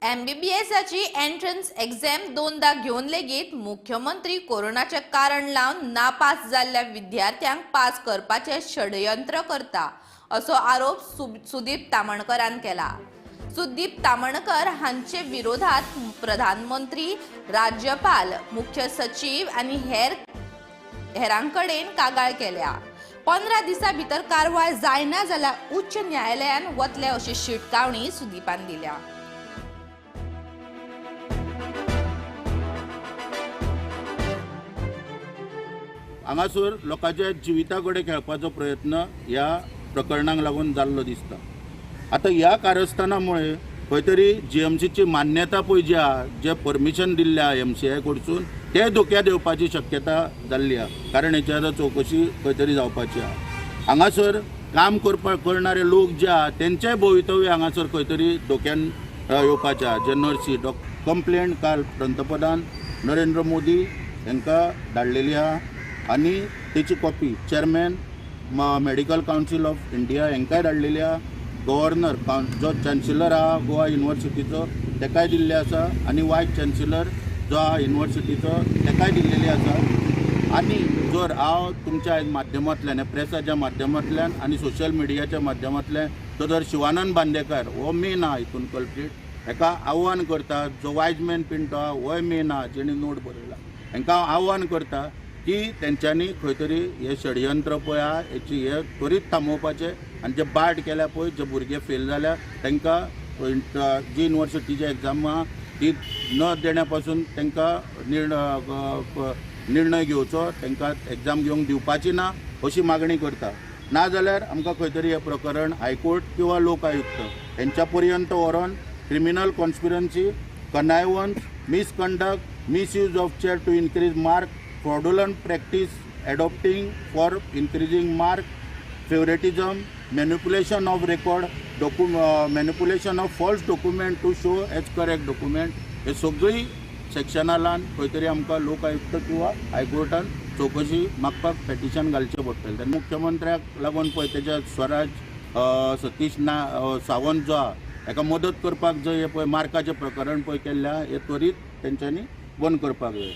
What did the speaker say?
एमबीबीएसाची entrance exam दोनदा घेवन लेगीत मुख्यमंत्री कोरोनाचे कारण लावन नापास जाल्ल्या विद्यार्थ्यांक पास करपाचे षडयंत्र करता असो आरोप सुदीप तामणकरान केला. सुदीप तामणकर हांचे विरोधात प्रधानमंत्री, राज्यपाल, मुख्य सचीव आनी हेरांकडेन कागाळ केल्या. 15 दिसां भितर कारवाय जायना जाल्यार उच्च न्यायालयान वतले अशी शिटकावणी सुदीपान दिल्या. हांगासर लोकांच्या जिविता कडेन खेळपाचो प्रयत्न ह्या प्रकरणाक लागून जाल्लो दिसता. आतां ह्या कारस्थाना मुळे खंय तरी जीएमसीची मान्यता पळय जी आहा, जे परमिशन दिल्लें आहा एमसीआय कडसून, ते धोक्यात येवपाची शक्यता जाल्ली आहा, कारण हेची आतां चवकशी खंय तरी जावपाची आहा. हांगासर काम करणारे लोक जे आहा तेंचेय भवितव्य हांगासर खंय तरी धोक्यान येवपाचें आहा. जे नर्सी कंप्लेंट काल पंतप्रधान नरेंद्र मोदी हांकां धाडलेली आहा आनी तेची copy chairman medical council of India हांकांय धाडलेली आहा, गव्हर्नर जो चान्सिलर आहा गोवा युनिवर्सिटीचो तेकाय दिल्ले आसा आनी वायस चान्सिलर जो आहा युनिवर्सिटीचो तेकाय दिल्लेली आसा. आनी जर हांव तुमच्या माध्यमांतल्यान, प्रेसाच्या माध्यमांतल्यान आनी सोशल मिडियाच्या माध्यमांतल्यान तो जर शिवानंद बांदेकर हो मेन आहा हितून कल्प्रीट, हेका आव्हान करता, जो वायजमॅन पिंटो आहा होय मेन आहा जेणे नोट बरयला, हेंकां आव्हान करता की तेंच्यांनी खंय तरी हे षडयंत्र पळय आहा हेची हे त्वरीत थांबोवपाचें आनी जे बाट केल्या पळय, जे भुरगे फेल जाल्या तांकां जी युनिवर्सिटीची एग्जाम आहा ती न देण्या पासून तांकां निर्णय घेवचो, तांकां एग्जाम घेवंक दिवपाची ना अशी मागणी करता. नाजाल्यार आमकां खंय तरी हें प्रकरण हायकोर्ट किंवा लोक आयुक्त हेंच्या पर्यंत व्हरोन criminal conspiracy, connivance, misconduct, misuse of chair to increase mark, fraudulent practice adopting for increasing mark, favoritism, manipulation of record, manipulation of false document to show as correct document, हे सगळी सेक्शनां लावन खंय तरी आमकां लोक आयुक्त किंवा हायकोर्टान चवकशी मागपाक पेटिशन घालचें पडटलें. तेन्ना मुख्यमंत्र्याक लागून पळय तेच्या स्वराज सतीश ना सावंत जो आहा हेका मदत करपाक जो हे पळय मार्काचें प्रकरण पळय केल्लें आहा, हें त्वरीत तेंच्यांनी बंद करपाक जाय.